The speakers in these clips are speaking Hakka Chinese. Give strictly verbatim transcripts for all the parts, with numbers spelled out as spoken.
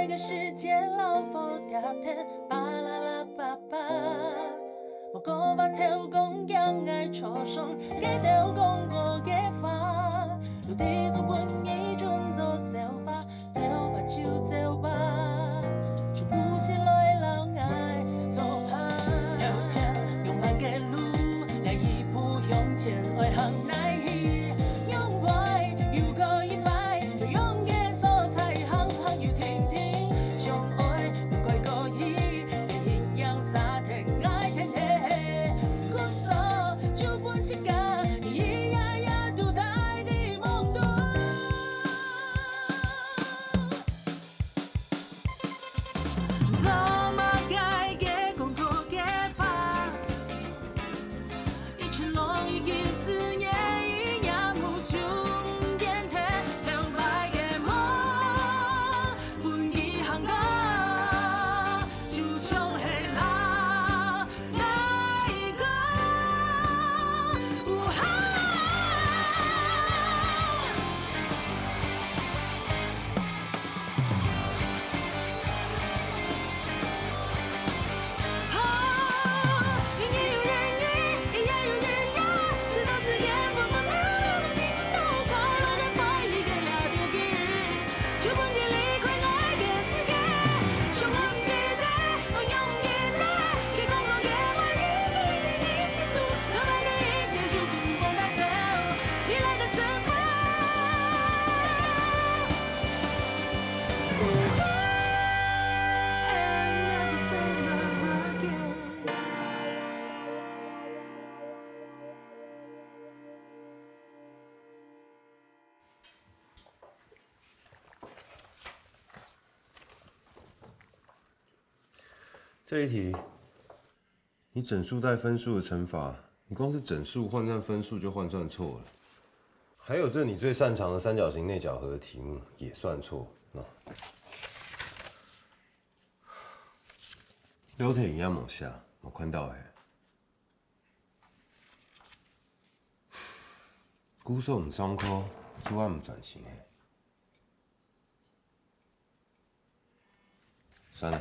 个世界老火贴天，巴啦啦叭叭。莫講話頭講驚𠊎著傷，該兜講我个話，有地做分你準做笑話，走吧就走吧，就不是來摎𠊎做伴。有錢用慢个路，來一步向前，愛行哪去？用歪又過一擺，有用个所在行行又停停，相愛 这一题，你整数带分数的乘法，你光是整数换算分数就换算错了。还有这你最擅长的三角形内角和的题目也算错。喏，标题也没写，我看到嘿。 故所毋上課，就愛毋專心嘿。算了，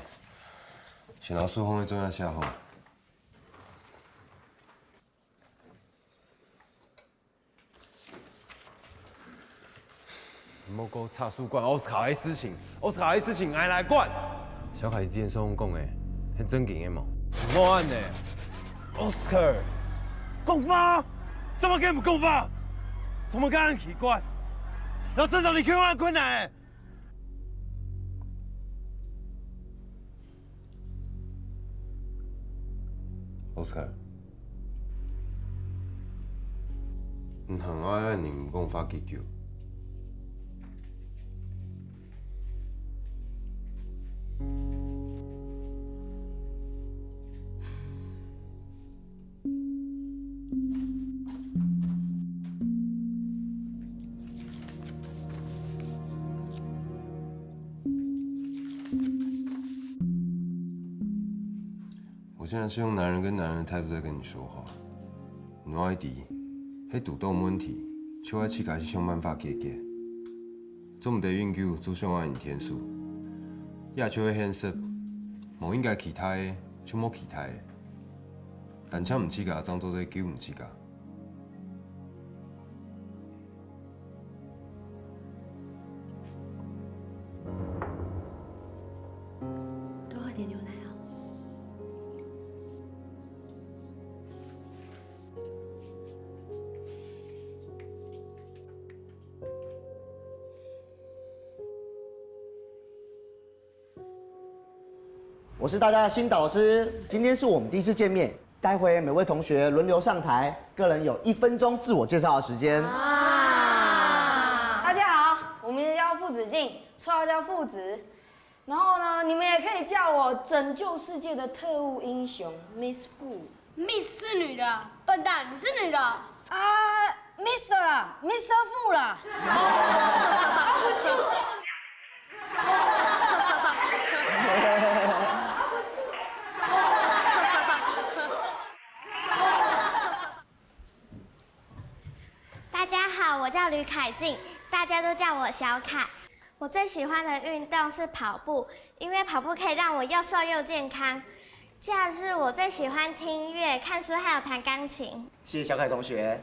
先摎數項个作業寫好。 莫過插手管奧斯卡个事情，奧斯卡个事情，𠊎來管。小凱電視講个，係正經个無？莫恁呢，Oscar，講話，怎麼可以不講話？怎麼可以恁奇怪？要正常你去問困難。 Oscar，你行愛愛人講話幾久？ 我現在是用男人跟男人的態度在跟你說話。你愛知，係堵著問題，就愛自家去想辦法解決。做毋得永久做想愛人天使。這就係現實，無應該期待个，就莫期待个。單淨毋自家，正做得救毋自家。 多喝點牛奶哦。 我是大家的新導師，今天是我們第一次見面，待會每位同學輪流上台，個人有一分鐘自我介紹的時間。啊！大家好，我名字叫傅子敬，綽號叫傅子。然後呢，你們也可以叫我拯救世界的特務英雄，Miss Fu。Miss 是女的，笨蛋，你是女的。啊，Mister 啦，Mister Fu 啦。啊，我就叫 大家好，我叫吕凯静，大家都叫我小凯。我最喜欢的运动是跑步，因为跑步可以让我又瘦又健康。假日我最喜欢听音乐、看书，还有弹钢琴。谢谢小凯同学。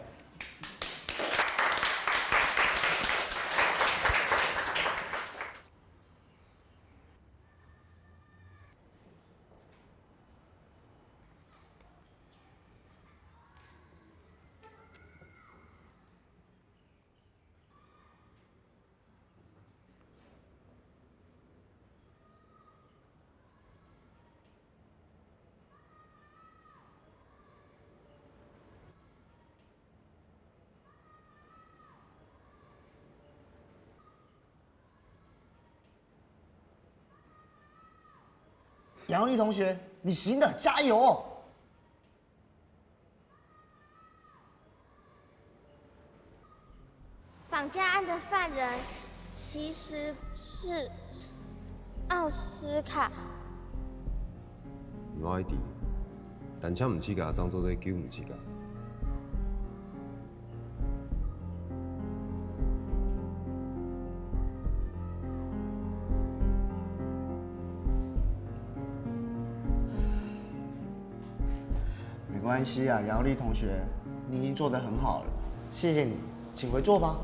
杨丽同学，你行的，加油哦！绑架案的犯人其实是奥斯卡。我知，但请毋自家，正做得救毋自家。 没关系啊，姚丽同学，你已经做得很好了，谢谢你，请回座吧。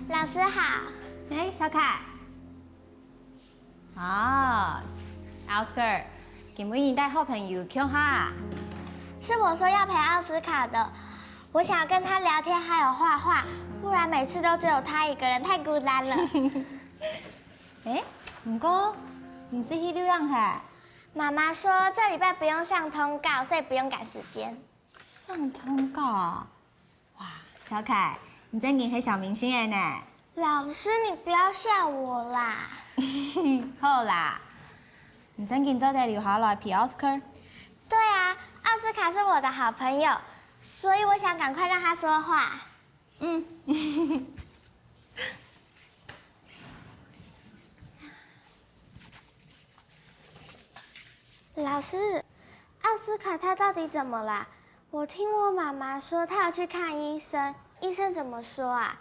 老师好。哎，小凯。哦，Oscar，今晡日帶好朋友共下啊？是我说要陪奥斯卡的，我想要跟他聊天还有画画，不然每次都只有他一个人，太孤单了。哎，毋過毋係去露營嘿？妈妈说这礼拜不用上通告，所以不用赶时间。 上通告啊？哇，小凯，你真經係小明星了呢！老師，你不要笑我啦。好啦，你真經做得留下來陪奧斯卡？对啊，奧斯卡是我的好朋友，所以我想赶快让他说话。嗯。 老师，奥斯卡他到底怎么啦？我听我妈妈说他要去看医生，医生怎么说啊？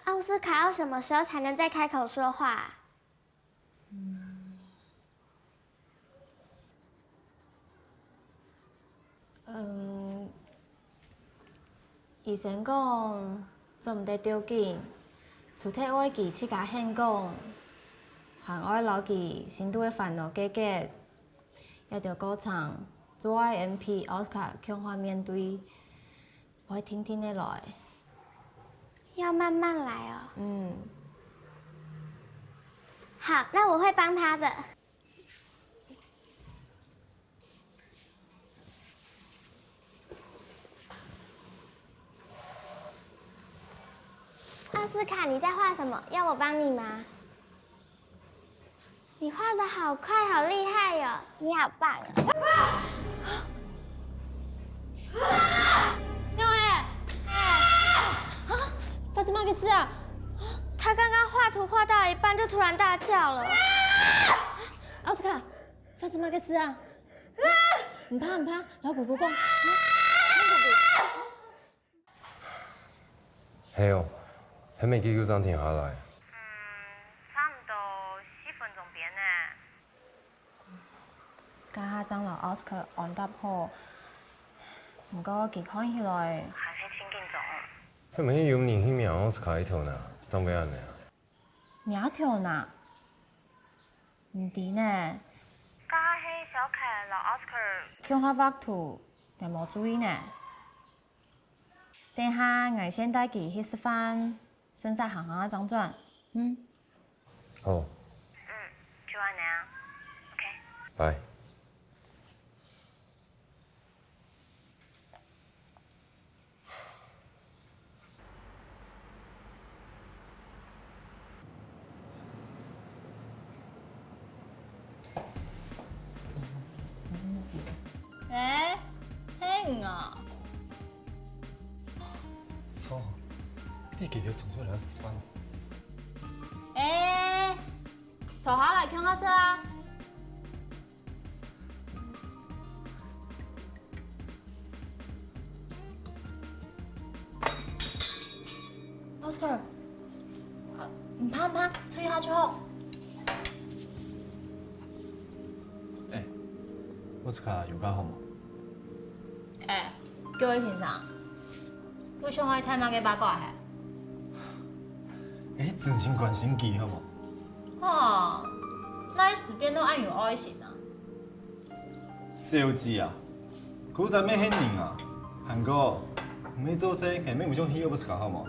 奥斯卡要什么时候才能再开口说话啊？嗯， 嗯，醫生講，做毋得吊緊，除忒愛佢自家肯講，還愛摎佢心肚个煩惱解決。這條過程，做愛𠊎陪奧斯卡共下面對，毋會定定仔來。要慢慢來哦。嗯。好，那我會幫他的。 奧斯卡，你在畫什麼？要我幫你嗎？你畫得好快，好厲害哦！你好棒哦！啊！發生麼个事啊？他剛剛畫圖畫到一半，就突然大叫了。奧斯卡，發生麼个事啊？ 毋怕，毋怕，摎姑姑講。啊，摎姑姑。係哦，還吂幾久正停下來。嗯，差毋多四分鐘邊呢。這下正摎奧斯卡安搭好，毋過佢看起來還係盡緊張。係毋係有人去摸奧斯卡个頭那，正會恁呢啊？ 摸頭那？毋知呢。該係小凱摎奧斯卡共下畫圖，𠊎無注意呢。等下𠊎先帶佢去食飯，順續行行仔正轉。嗯。好。嗯，就恁呢啊。OK。拜。 欸，係你哦！哦，你幾條衝出來食飯？哎，坐下來，共下食啊。 Oscar，呃，毋怕毋怕，吹下就好。哎，Oscar有較好無？哎，各位先生，有想愛聽麼个八卦嘿？哎，真心關心佢好無？哦，哪時變到恁有愛心啊？ 小姐啊，古早乜係人啊，還過，毋係做事，係乜毋想去Oscar好無？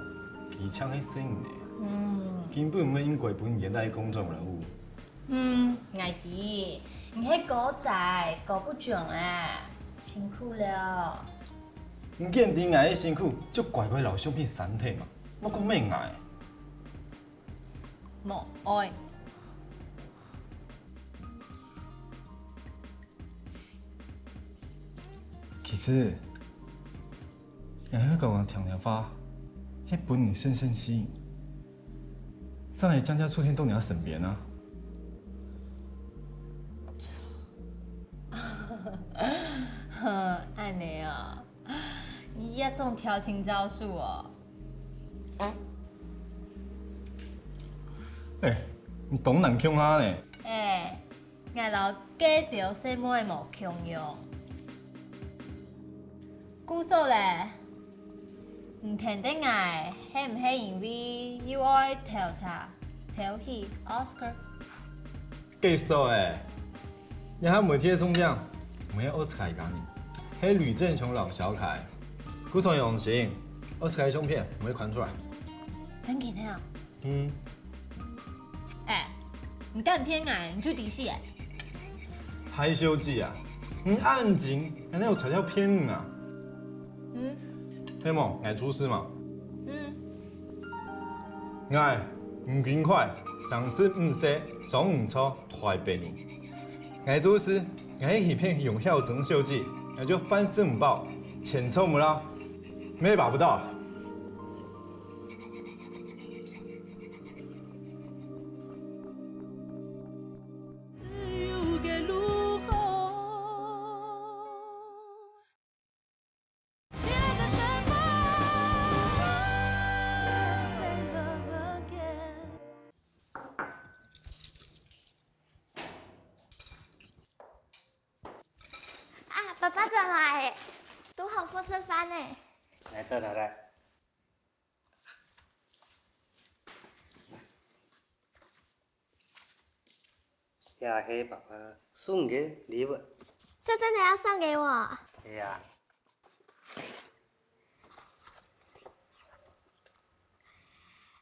佢正係細人仔，嗯，根本毋會應該分現代工作任務。嗯，𠊎知，你係高材高不中啊，辛苦了。你見知𠊎个辛苦，就乖乖摎相片刪忒嘛，莫講罵𠊎。無愛。 其實，𠊎係講聽聽話，係分你順順心，正會漸漸出現到你个身邊啊。哼，恁呢哦，你這種調情招數哦。哎，你當難共下呢。哎， 𠊎摎該兜細妹無共樣。故所咧，你跈等𠊎，係毋係因為又愛偷食、偷翕Oscar？該所欸，這下媒體个重點，毋係Oscar一個人，係呂正雄摎小凱。故所用心，Oscar个相片毋會傳出來。真个啊？ 嗯。哎，你敢騙𠊎，你就知死欸！大小姐啊，你恁精，還有材料騙人啊？嗯。係無？𠊎出事嘛。嗯。𠊎，吳金塊，三十五歲，雙魚座，台北人。𠊎出事，𠊎係欺騙楊曉珍小姐，𠊎就翻身毋報，錢財無了，乜把不到。 啊，爸爸轉來了，堵好好食飯呢。來，坐下來。 這係爸爸送个禮物。這真的要送給我？係啊。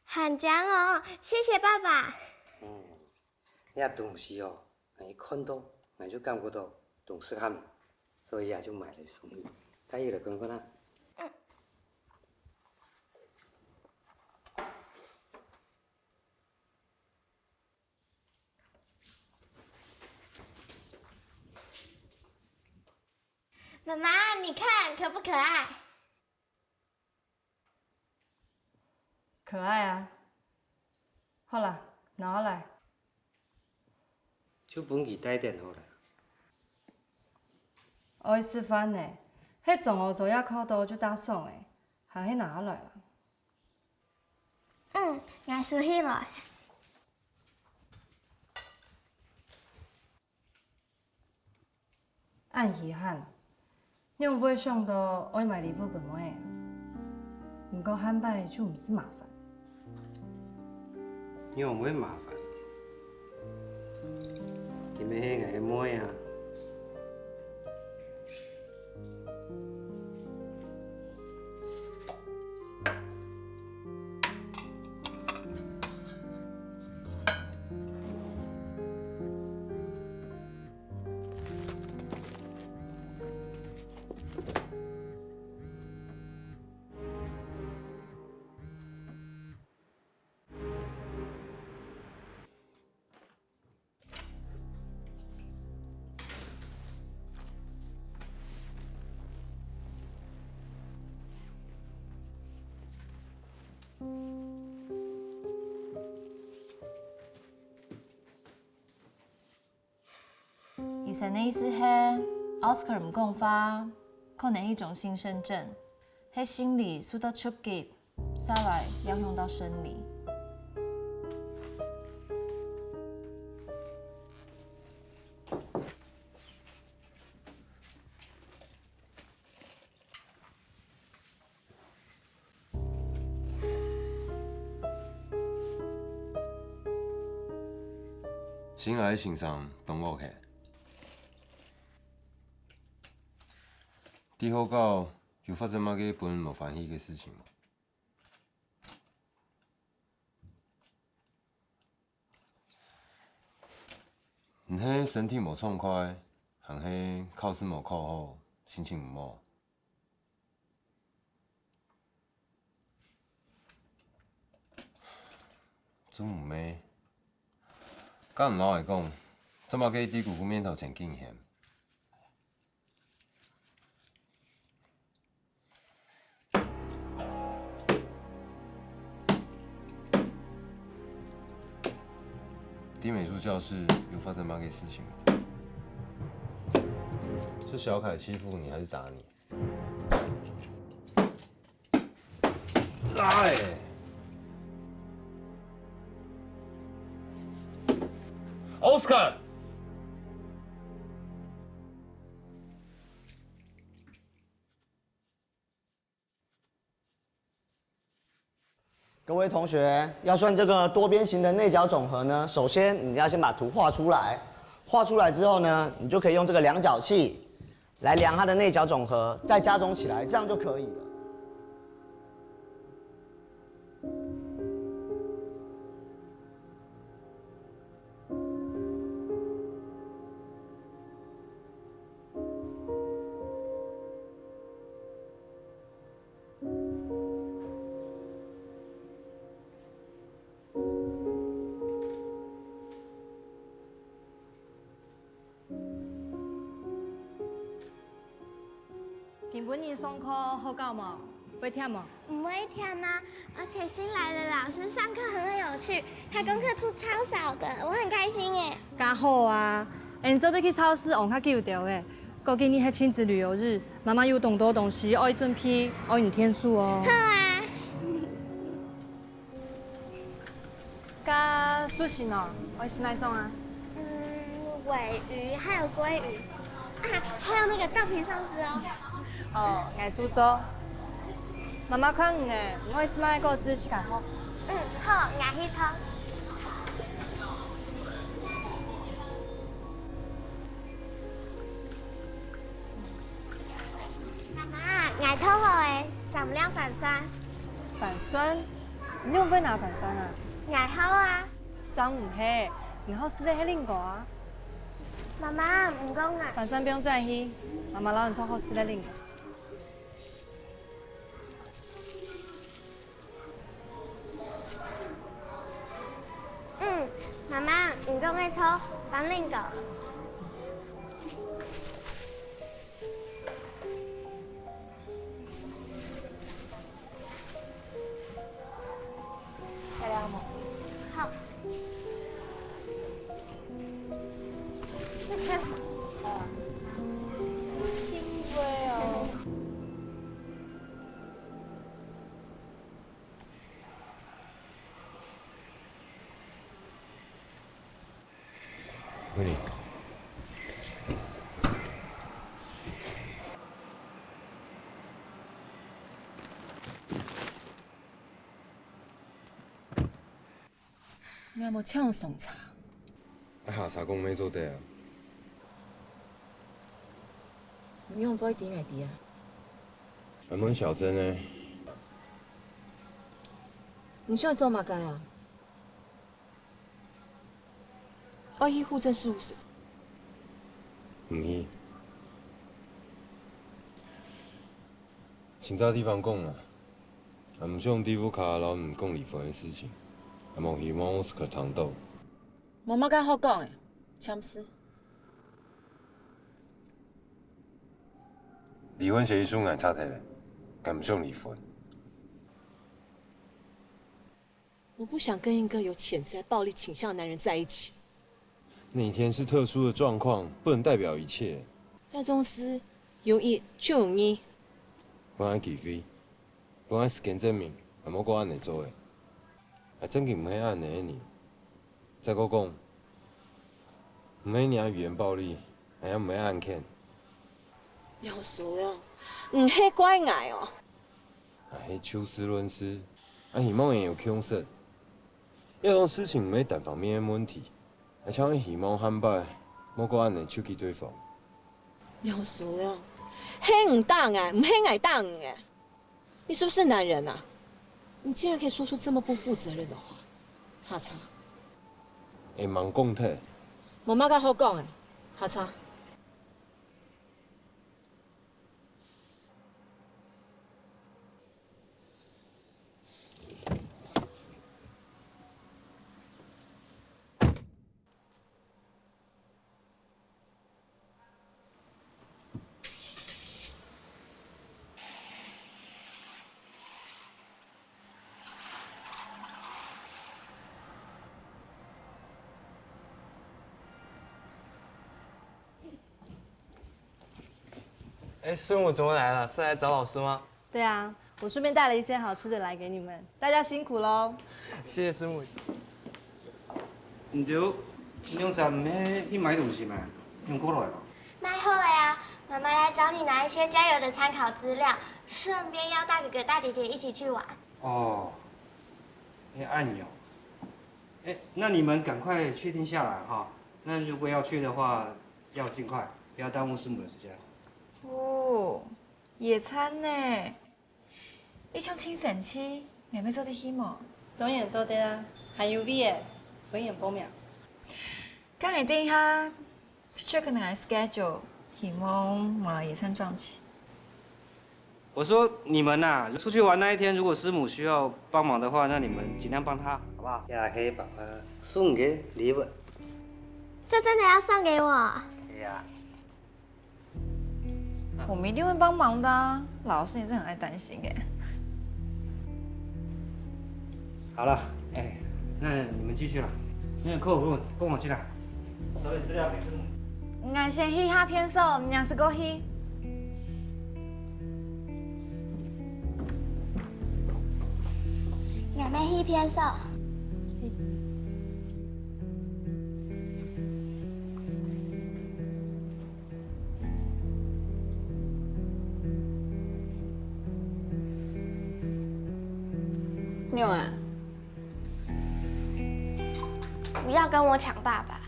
很靚哦，謝謝爸爸。嗯，這東西哦，𠊎一看到，𠊎就感覺到當適合你，所以啊，就買來送你。大家來看看啊。 媽媽，你看，可不可愛？可愛啊。好啦，拿過來。就分佢帶等好了。愛食飯呢，係中午做夜課到就打爽欸，還係拿來啦。 嗯，𠊎收起來。恁稀罕，仰會想到愛買禮物分妹仔？毋過下擺就毋使麻煩。仰會麻煩？佢乜係𠊎个妹啊！神个意思係，Oscar毋講話，可能係一種精神症，係心理受到衝擊，續來影響到生理。 新來个先生當OK。在學校有發生麼个分你無歡喜个事情無？ 你係身體無暢快，還係考試無考好，心情毋好？做毋係，敢毋摎𠊎講，做麼个在姑姑面頭前敬虔？ 在美術教室有發生麼个事情無？是小凱欺負你還是打你？來！Oscar！ 各位同學，要算這個多邊形的內角總和呢，首先你要先把圖畫出來。畫出來之後呢，你就可以用這個量角器來量它的內角總和，再加總起來，這樣就可以了。 今晡日上課好搞無？會𤸁無？毋會𤸁啊，而且新來的老師上課很有趣，他功課出超少的，我很開心耶。較好啊！𠊎做得去超市尪較久兜仔。過幾日係親子旅遊日，媽媽有當多東西愛準備，愛你𢯭手哦。好啊。 該壽司呢？愛食哪種啊？嗯，鮪魚，還有鮭魚，啊，還有那個豆皮壽司哦。哦，𠊎就做。媽媽看你誒，你愛食麼个果子自家討。嗯，好，𠊎去討。 媽媽，𠊎討好了，三兩番檨。番檨？你仰會拿番檨啊？𠊎好啊。正毋係，你好食个係蘋果啊。媽媽，毋過𠊎……番檨毋用轉去，媽媽摎你討好食个蘋果。 嗯，媽媽，你講个著，番蘋果。漂亮無？好。輕微哦。 你有無請上茶？啊，下茶講毋做得啊。你仰會知𠊎知啊？𠊎問小珍呢。你想做麼个啊？愛去戶政事務所？毋去。請假地方講啊。 𠊎毋想在屋下摎你講離婚个事情，𠊎無希望Oscar聽到。無麼个好講个，暫時。離婚協議書𠊎拆忒了，𠊎毋想離婚。我不想跟一個有潛在暴力傾向的男人在一起。那一天是特殊的狀況，不能代表一切。廖中士，有一就有二。分𠊎機會，分𠊎時間證明，𠊎無過恁仔做个。𠊎正經毋係恁仔个人。再過講，毋係你个語言暴力，𠊎也毋係恁譴。廖叔了，毋係怪𠊎哦。𠊎係就事論事，𠊎希望𠊎有共識。 這種事情毋係單方面个問題，𠊎正會希望下擺莫過恁仔就記對方。廖叔了，係你打𠊎，毋係𠊎打你个。你是不是男人啊？你竟然可以說出這麼不負責任的話。下車。會吂講忒。無麼个好講个，下車。 哎，師母怎么来了？是来找老师吗？对啊，我顺便带了一些好吃的来给你们，大家辛苦喽。谢谢师母。你就，你用啥没去买东西嘛？用过来了。买好了啊，妈妈来找你拿一些加油的参考资料，顺便邀大哥哥、大姐姐一起去玩。哦，哎，按钮。哎，那你们赶快确定下来哈。那如果要去的话，要尽快，不要耽误师母的时间。哦，野餐呢？ 你像親身去，妹妹做得去無？當然做得啊，還有位仔，歡迎報名。該𠊎等一下check你个schedule，希望無摎野餐撞期。我说你们呐，出去玩那一天，如果师母需要帮忙的话，那你们尽量帮她，好不好？也係爸爸送个礼物。这真的要送给我？对呀。 我们一定会帮忙的啊，老师你真的很爱担心哎。好了，哎，那你们继续了。那个客服跟我进来，找点资料给师母。俺先去下便所，你还是过去。俺们去便所。 妞啊，不要跟我抢爸爸。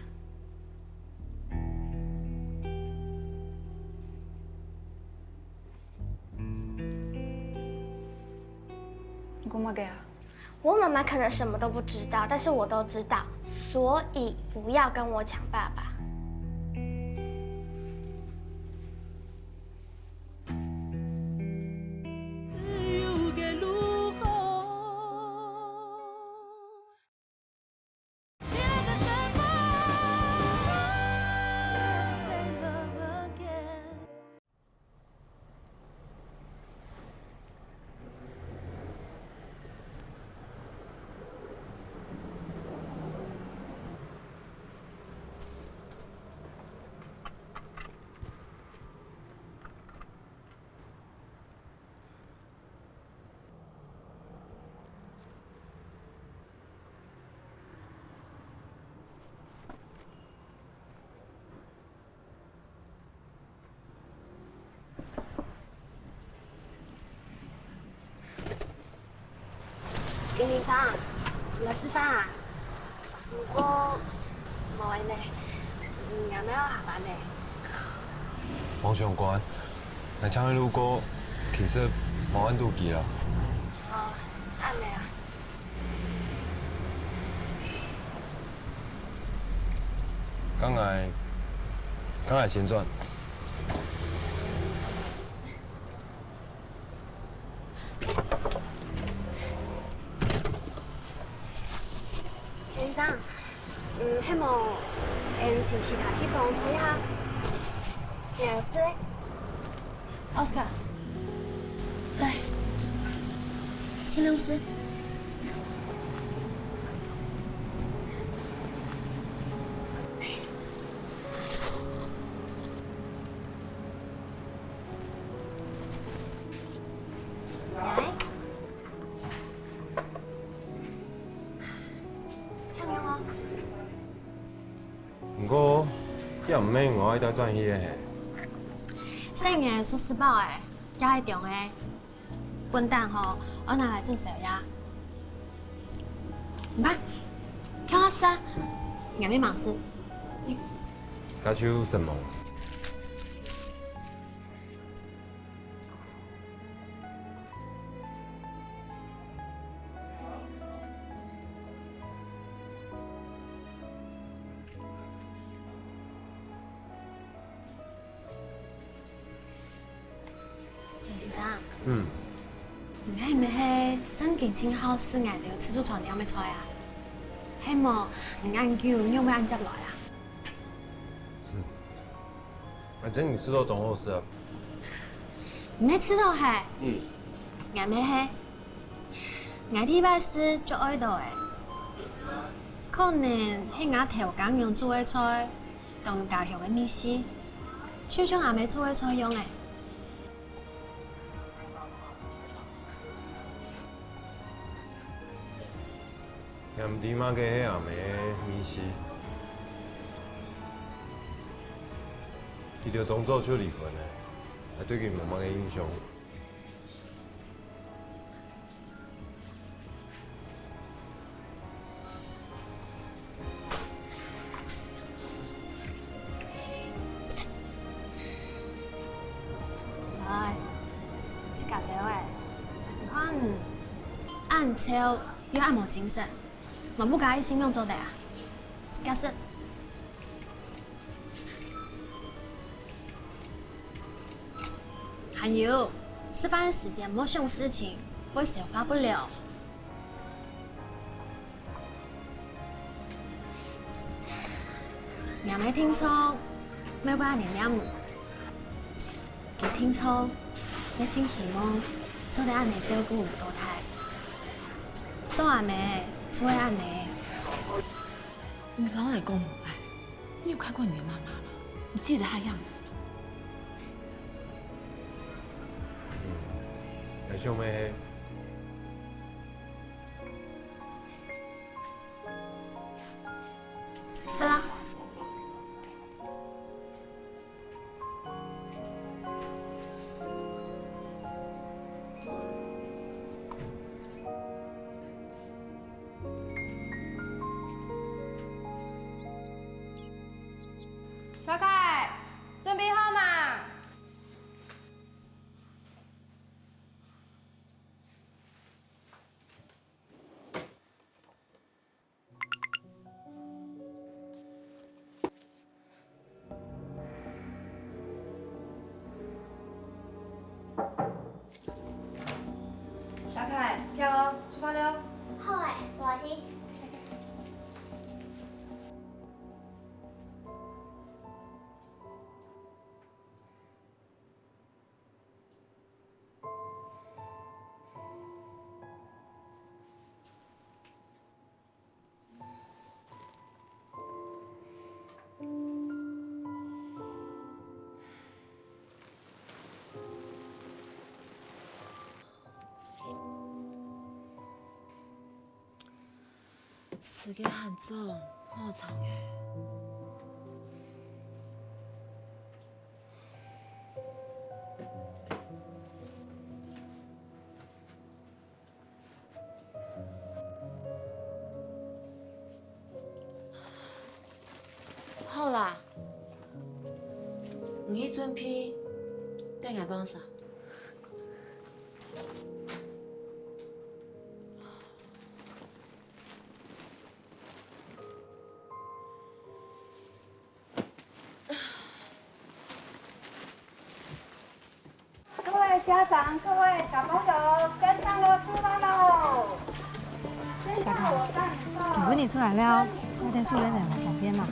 你讲么个啊？ 我妈妈可能什么都不知道，但是我都知道，所以不要跟我抢爸爸。林林长，你来食饭啊？不过，无闲呢，俺们要下班呢。王长官，来请你路过，其实无恁堵急啦。哦，恁呢啊。 刚来，刚来先转。先生，嗯，希望，嗯，请其他地方坐一下。也是。 Oscar，来，请老师。妹，𠊎愛帶轉去个嘿。細人仔食食飽欸，也係中欸。 分等吼，愛拿來準宵夜。毋怕，共下食，𠊎乜吂事。該就承蒙。 田先生，嗯。你係毋係正經盡好食𠊎兜自助餐店个菜啊？係無，你恁久仰會恁輒來啊？嗯。反正你試著當好食啊。你乜試著係？嗯。𠊎乜係。 𠊎第一擺試就愛著欸。可能係𠊎頭家娘煮个菜，當有家鄉个味緒，就像阿姆煮个菜樣欸。也毋知麼个係阿姆个味緒。佢兜當早就離婚了，𠊎對佢無麼个印象。 來，食咖啡欸。你看，恁臭又恁無精神，無不加一心用做得啊？假使 還有，食飯个時節莫想事情，會消化不良。𠊎乜定著乜會恁仰念你，佢定著乜盡希望做得恁仰照顧你到大。做阿姆就會恁仰。 你老來講無愛，你有看過你的媽媽嗎？你記得她的樣子嗎？嗯，來，小妹。是啦。 小凱，準備好嗎？ 小凱，行哦，出發了。好欸，𠊎去。 時間還早，無長欸。 好啦，你去準備，等𠊎放下。 各位家長、各位小朋友，跟上路出發嘍！跟上我上車。你問你出來了，那天素人很方便嘛？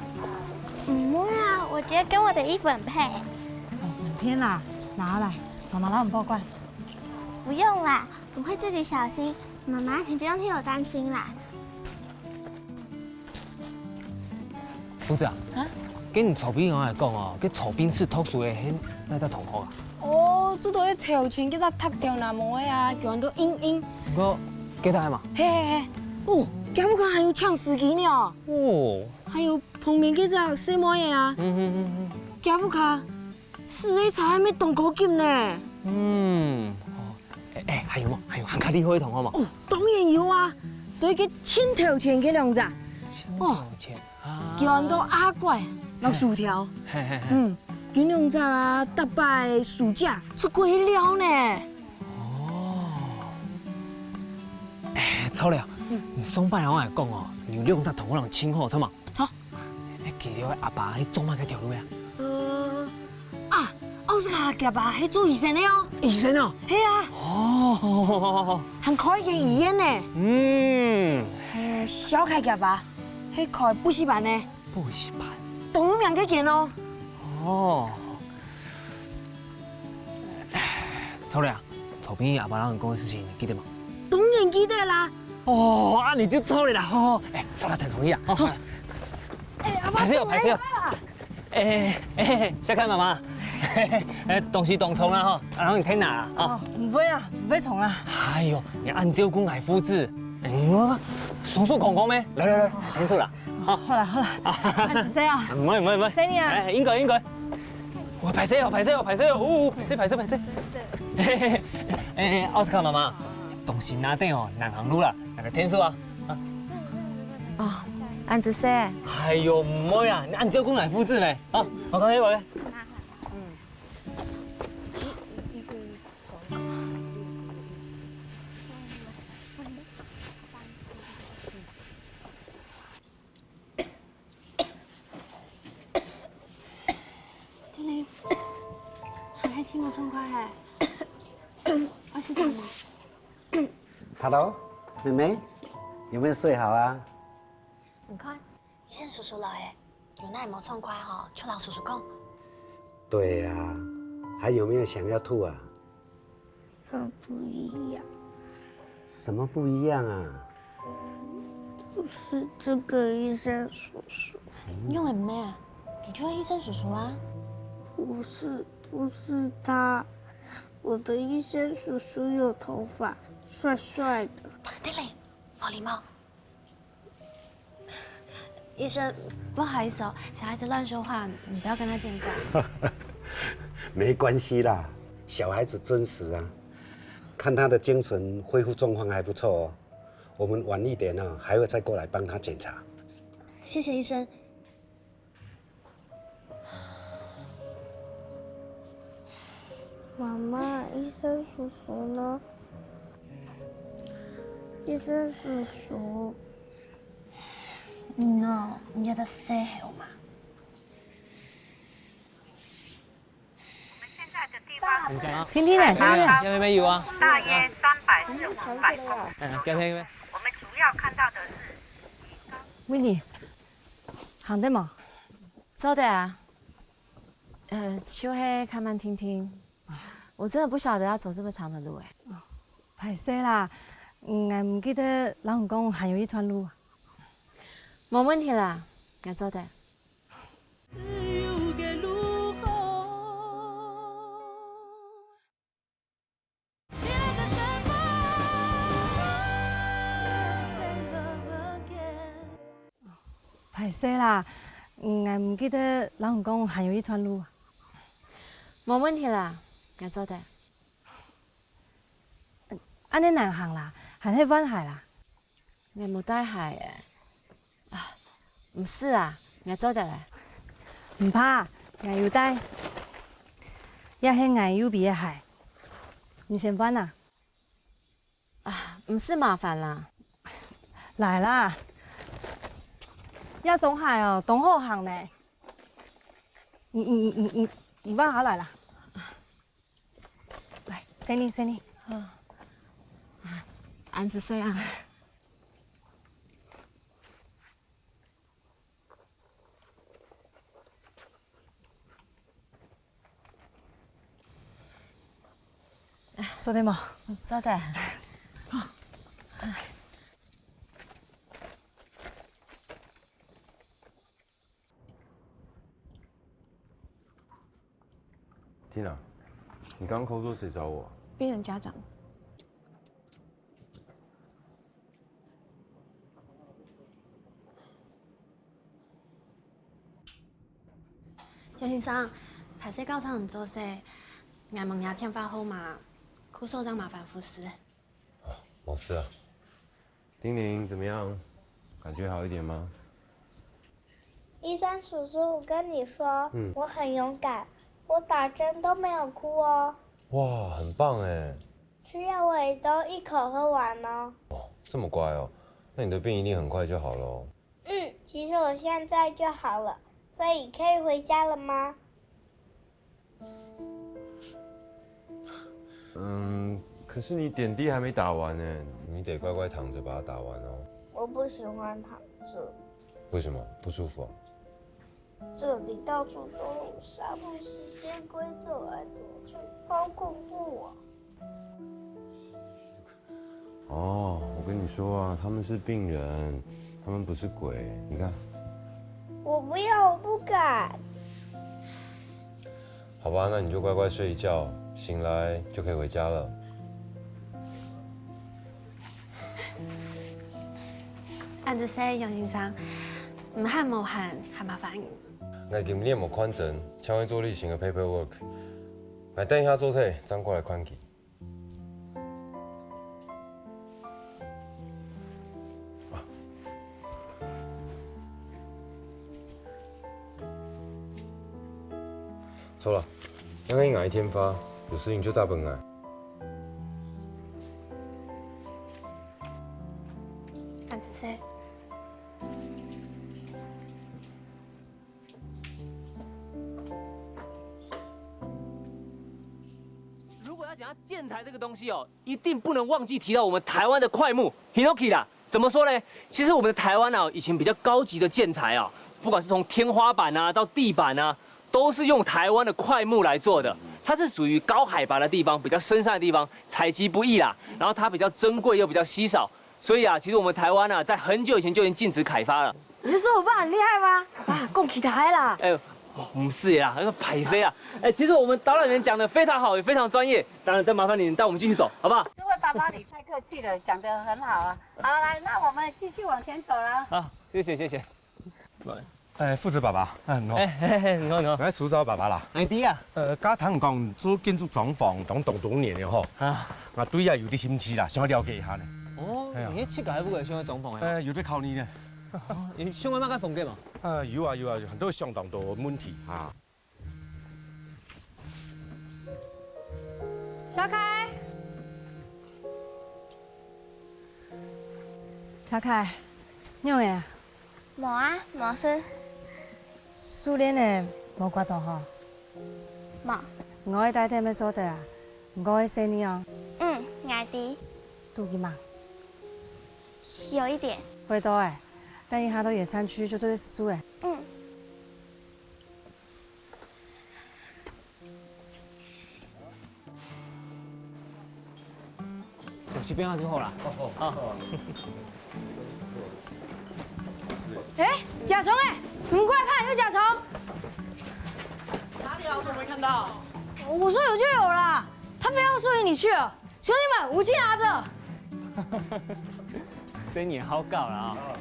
嗯，不會啊，我覺得跟我的衣服很配。很方便啦，拿來，媽媽幫你保管。不用啦，我會自己小心，媽媽，你不用替我擔心啦。 副長，啊？該你昨晡𠊎來講哦，該昨晡時讀書个係哪隻同學啊？哦，就在該頭前該隻讀電腦个啊，叫做英英。毋過，該隻係嘛？嘿嘿嘿，哦，厥屋下還有請司機呢。哦，還有旁邊該隻細妹仔啊，嗯嗯嗯嗯，厥屋下駛个車還毋係當高級呢。嗯，哦，哎哎，還有無？還有還較厲害个同學無？哦，當然有啊，對，該盡頭前該兩隻。盡頭前啊，佢安到阿乖，摎薯條。嘿嘿嘿，嗯，佢兩隻啊，逐擺暑假出國去尞呢。哦，哎，著了，你上擺摎𠊎講哦，你有兩隻同學人盡好，著無？著。哎，佢兜个阿爸係做麼个頭路呀？呃，啊，奧斯卡厥爸係做醫生个哦。醫生哦？係啊。哦，還開一間醫院呢。嗯，哎，小凱厥爸係開補習班呢。 補習班。當有名該間哦。哦。著了啊，昨晡日阿爸摎你講个事情，你記得無？當然記得啦。哦，恁樣就著了啦，吼。哎，著啦，再重一下，吼。好。哎，阿爸，歹勢哦，歹勢哦。哎，哎，小凱媽媽，哎，東西當重啦，吼，啊，摎你添拿啦，吼。哦，毋會啊，毋會重啊。哎喲，你恁照顧𠊎父子，哎，你看，爽爽快快咩？來來來，添手啦。 好，好啦好啦，恁仔細啊。毋會毋會毋會。細義啊。哎，應該應該。哦，歹勢哦，歹勢哦，歹勢哦，哦，歹勢歹勢歹勢。嘿嘿嘿，哎，奧斯卡媽媽，東西拿等哦，難行路啦，來个添手啊。啊。哦，恁仔細。哎喲，毋會啊，你恁照顧𠊎父子咩？啊，好，好，好，好。天靈，還係無暢快嘿。愛食啥無？Hello，妹妹，有沒有睡好啊？你看，醫生叔叔來了，有哪無暢快吼，就摎叔叔講。對啊，還有沒有想要吐啊？ 很不一樣。什麼不一樣啊？不是這個醫生叔叔。仰會毋係啊？佢就係醫生叔叔啊。不是，不是他。我的醫生叔叔有頭髮，帥帥的。天靈，無禮貌。 醫生，不好意思哦，小孩子亂說話，你不要跟他見怪。沒關係啦，小孩子真實啊，看他的精神恢復狀況還不錯哦，我們晚一點哦，還會再過來幫他檢查。謝謝醫生。 媽媽，醫生叔叔呢？醫生叔叔。嗯哦，你有在睡好嗎？天天呢？天天呢？有沒有啊？大約三百至五百公尺。嗯，給我看，給我看。我們主要看到的是 Winnie，行得無？做得啊。呃，就係較慢定定。我真的不曉得要走這麼長的路欸。歹勢啦，嗯，𠊎毋記得摎你講還有一段路。無問題啦，𠊎做得。 歹勢啦，嗯，𠊎毋記得摎你講還有一段路。無問題啦，𠊎做得。恁呢難行啦，還係換鞋啦。 𠊎無帶鞋欸。啊，毋使啊，𠊎做得咧。毋怕，𠊎有帶。這係𠊎右邊个鞋，你先換啊。啊，毋使麻煩啦。來啦，這雙鞋哦，當好行呢。你你你你你換下來啦。 來，先你先你。好。啊，恁仔細啊。做得無？做得。好。 Tina，你剛剛call說誰找我啊？病人家長。先生，歹勢搞著你做事，𠊎問若電話號碼，故所正麻煩護士。無事啊。丁寧怎麼樣？感覺好一點嗎？醫生叔叔，我跟你說，嗯。我很勇敢，我打針都沒有哭哦。哇，很棒哎！吃藥我也都一口喝完哦。哦，這麼乖哦，那你的病一定很快就好了哦。嗯，其實我現在就好了，所以可以回家了嗎？嗯，可是你點滴還沒打完呢，你得乖乖躺著把它打完哦。我不喜歡躺著。為什麼？不舒服啊？這裡到處都有沙布、吸血鬼走來走去，好恐怖啊！ 哦，我跟你說啊，他們是病人，他們不是鬼。你看，我不要，我不敢。好吧，那你就乖乖睡一覺，醒來就可以回家了。恁仔細，楊先生，毋係無閒，還麻煩你。𠊎今日無看診，請你做例行个paperwork。𠊎等一下做忒，正過來看佢。 著啦，這係𠊎个電話，有事情就打分𠊎。恁仔細。 如果要講到建材這個東西哦，一定不能忘記提到我們台灣的檜木，hinoki啦。怎麼說呢？其實我們的台灣啊，以前比較高級的建材啊，不管是從天花板啊到地板啊，都是用台灣的檜木來做的。它是屬於高海拔的地方，比較深山的地方，採集不易啦。然後它比較珍貴又比較稀少，所以啊，其實我們台灣啊，在很久以前就已經禁止開發了。你是說我爸很厲害嗎？爸，講其他的啦。哎，哦，不是啦，那個歹勢啊。哎，其實我們導覽員講得非常好，也非常專業。當然，再麻煩你帶我們繼續走，好不好？這位爸爸，你太客氣了，講得很好啊。好，來，那我們繼續往前走了。好，謝謝，謝謝。哎，富子爸爸，哎，你好。哎，嘿，嘿，你好，你好。𠊎係蘇爸爸啦。哎，對啊。呃，剛聽講做建築裝潢當當多年了吼。啊。啊，對啊，有點興趣啦，想要了解一下呢。哦，哎呀。你自家屋下想要裝潢呀？呃，有在考慮呢。哦，你想要麼个風格嘛？呃，有啊，有啊，有很多相當多問題啊。 小凱，小凱，仰仔啊？無啊，無事。手鍊仔無刮著吼？無。𠊎个帶忒乜掃忒啊，毋過會細義哦。嗯，𠊎知。肚膩嗎？有一點。會到欸，等一下到野餐區就做得食晝欸。嗯。 有去變化之後啦。哦，哦，好。哦。哎，甲蟲哎，你们过来看，有甲虫。哪里啊？我怎么没看到？我说有就有啦，他非要说你去了。兄弟们，武器拿着。这你好搞了啊！哦，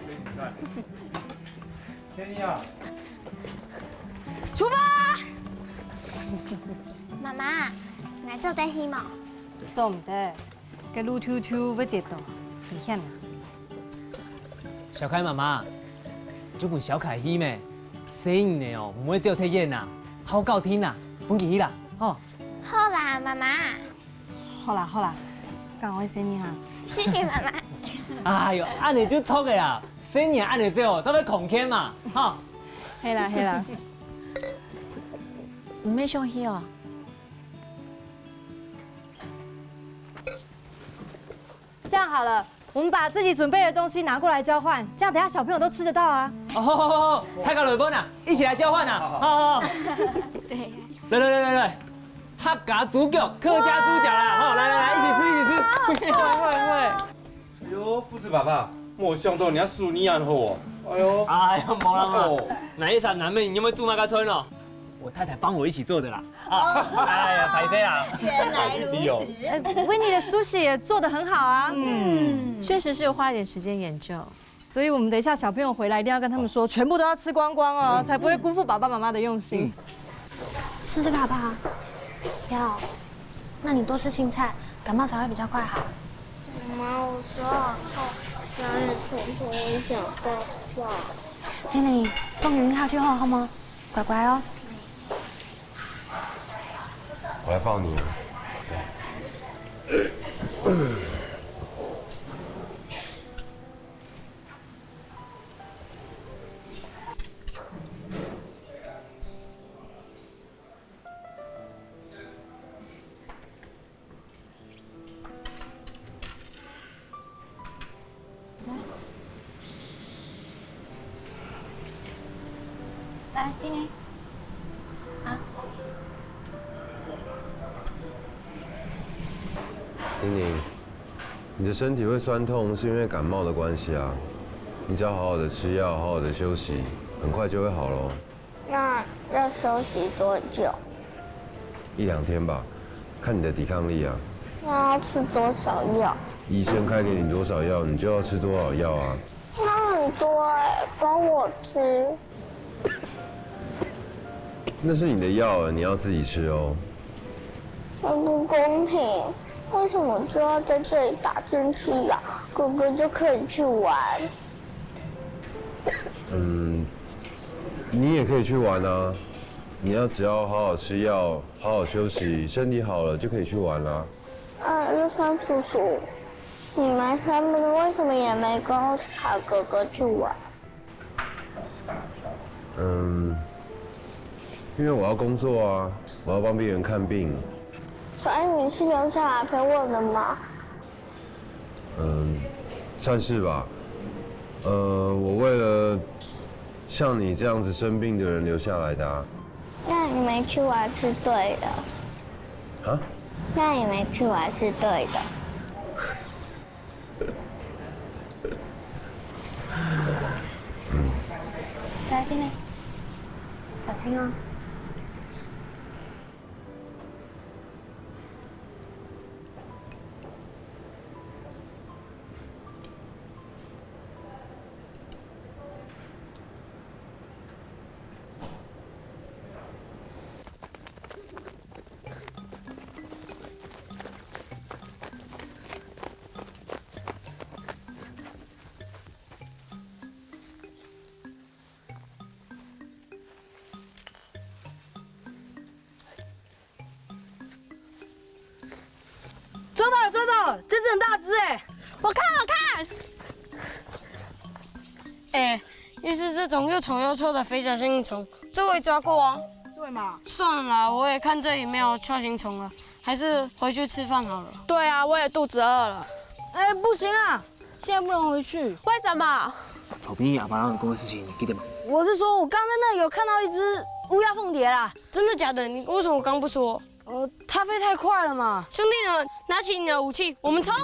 所以你看。 天意啊！出發！媽媽，𠊎做得去無？做毋得，該路抽抽會跌倒，危險啊！小凱媽媽，就分小凱去咩？細義仔哦，毋會走忒遠啊，好搞定啊，分佢去啦，吼。好啦，媽媽。 好啦好啦，趕快細義哈。謝謝媽媽。哎喲，恁仔就著个啊！細義恁仔走，正會空間嘛，哈。係啦係啦。你也想去哦？這樣好了，我們把自己準備的東西拿過來交換，這樣等下小朋友都吃得到啊。哦，好好好，大家來分啊，一起來交換啊！好好好。對。來來來來來。 客家豬腳，客家豬腳啦，吼，來來來，一起吃，一起吃。會會會。哎喲，富子爸爸，無想到你个手藝恁好哦。哎喲。哎呀，無啦無啦，哦。哪一餐難免你會煮麼个菜呢？我太太幫我一起做的啦。啊，哎呀，歹勢啊。原來如此。哎，Winnie的壽司也做得很好啊。嗯，確實是有花一點時間研究。 所以我們等一下小朋友回來一定要跟他們說，全部都要吃光光哦，才不會辜負爸爸媽媽的用心。吃这个好不好？不要。那你多吃青菜，感冒才会比较快好。妈妈，我手好痛，我想要痛痛，我想抱抱。天灵，风雨一号去后好吗？乖乖哦。我来抱你啊。来，给你。啊。丁宁，你的身体会酸痛，是因为感冒的关系啊。你只要好好的吃药，好好的休息，很快就会好喽。那要休息多久？一两天吧，看你的抵抗力啊。那要吃多少药？医生开给你多少药，你就要吃多少药啊。那很多哎、帮我吃。那是你的药，你要自己吃哦。很不公平，为什么就要在这里打进去呀、哥哥就可以去玩。嗯，你也可以去玩啊。你要只要好好吃药，好好休息，身体好了就可以去玩啦。啊，热川叔叔，你们三个为什么也没跟奥斯卡哥哥去玩？嗯，因为我要工作啊，我要帮病人看病。所以你是留下来陪我的吗？嗯，算是吧。呃，我为了像你这样子生病的人留下来的啊。那你没去玩是对的。啊？那你没去玩是对的。来，给你，小心哦。抓到了，抓到了，这只很大只哎！我看，我看。哎，又是这种又丑又臭的肥脚象形虫，这我也抓过啊。对嘛？算了啦，我也看这里没有锹形虫了，还是回去吃饭好了。对啊，我也肚子饿了。哎，不行啊，现在不能回去。为什么？頭先阿爸跟我講个事情，你記得嗎？我是说，我刚在那里有看到一只烏鴉凤蝶啦。真的假的？你为什么刚不说？呃，它飞太快了嘛。兄弟们，拿起你的武器，我们冲！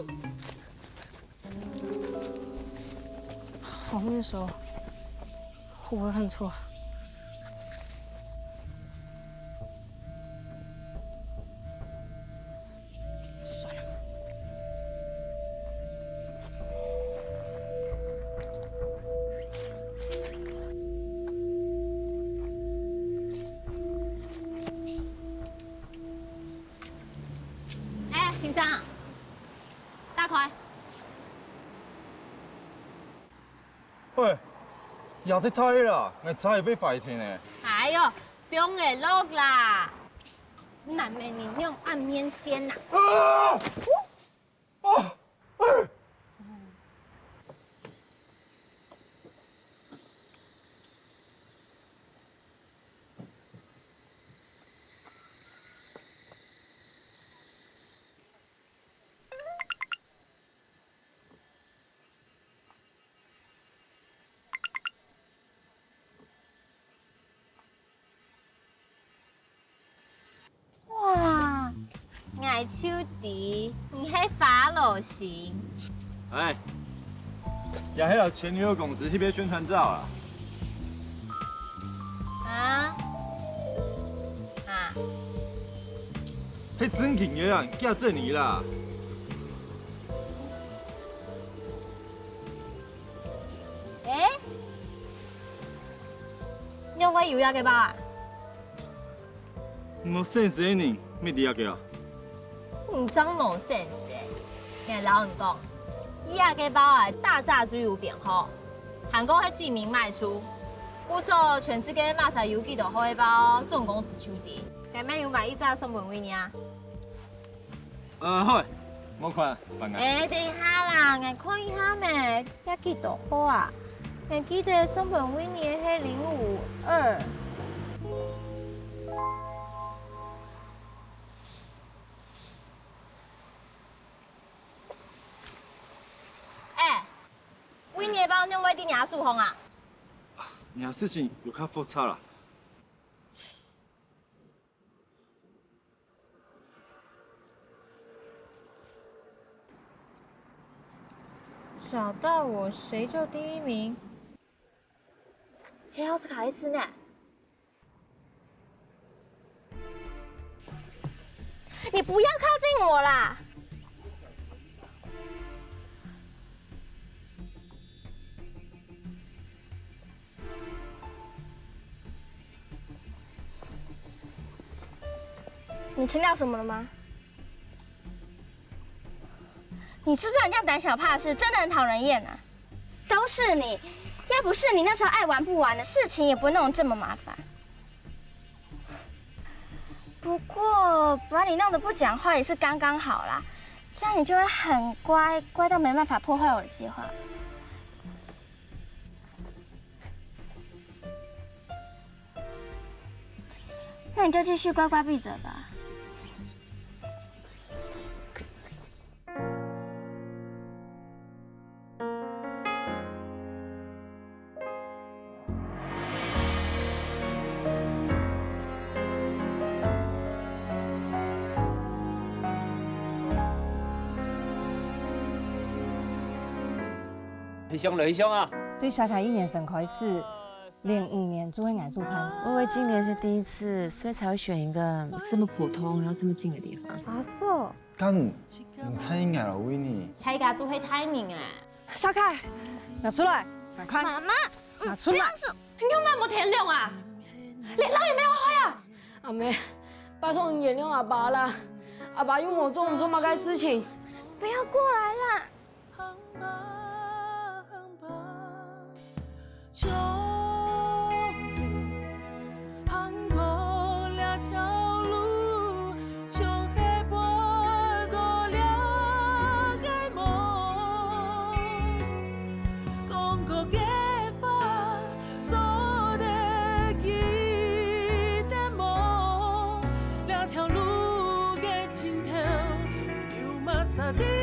好面熟，会不会看错？算了。哎，先生，打开。喂，也太大个啦，𠊎差一會壞天呢。哎喲，放佢落啦！男人你用暗面先呐、啊！啊！哎！哇，𠊎就知你係花羅星。哎，也係摎前女友公司翕个宣傳照啊。啊？啊？係正經个啦，假正你啦。哎，你會有這个吧？無sense个人，乜在這个啊？你真無sense欸！𠊎摎你講，這个包啊，打早就有編好，還過係指名賣出。故所全世界麼儕有幾多號个包，總公司就知。𠊎乜有買一隻送分你啊！ 呃，好，無看，放下。欸，等一下啦，𠊎看一下咩，這幾多號啊？𠊎記得送分你个係零五二。欸，你个包仰會在若手項啊？這事情有較複雜啦。 找到我誰就第一名。係奧斯卡个事呢？你不要靠近我啦！ 你聽到什麼了嗎？你知不知道你這樣膽小怕事真的很討人厭啊？都是你，要不是你那時候愛玩不玩的，事情也不會弄得這麼麻煩。不過把你弄得不講話也是剛剛好啦，這樣你就會很乖，乖到沒辦法破壞我的計劃。 那你就繼續乖乖閉嘴吧。翕相了，翕相啊！對小凱一年生開始， 零五年就係𠊎主辦。我以為今年是第一次，所以才會選一個這麼普通，然後這麼近的地方。阿叔，敢毋，毋在意𠊎摎維尼？大家就係大人啊。小凱，拿出來，來看。媽媽，拿出來。你有沒有天良啊？連老也沒有好啊！阿妹，拜託你原諒阿爸啦，阿爸又無做毋著麼个事情。不要過來啦。 有麼儕知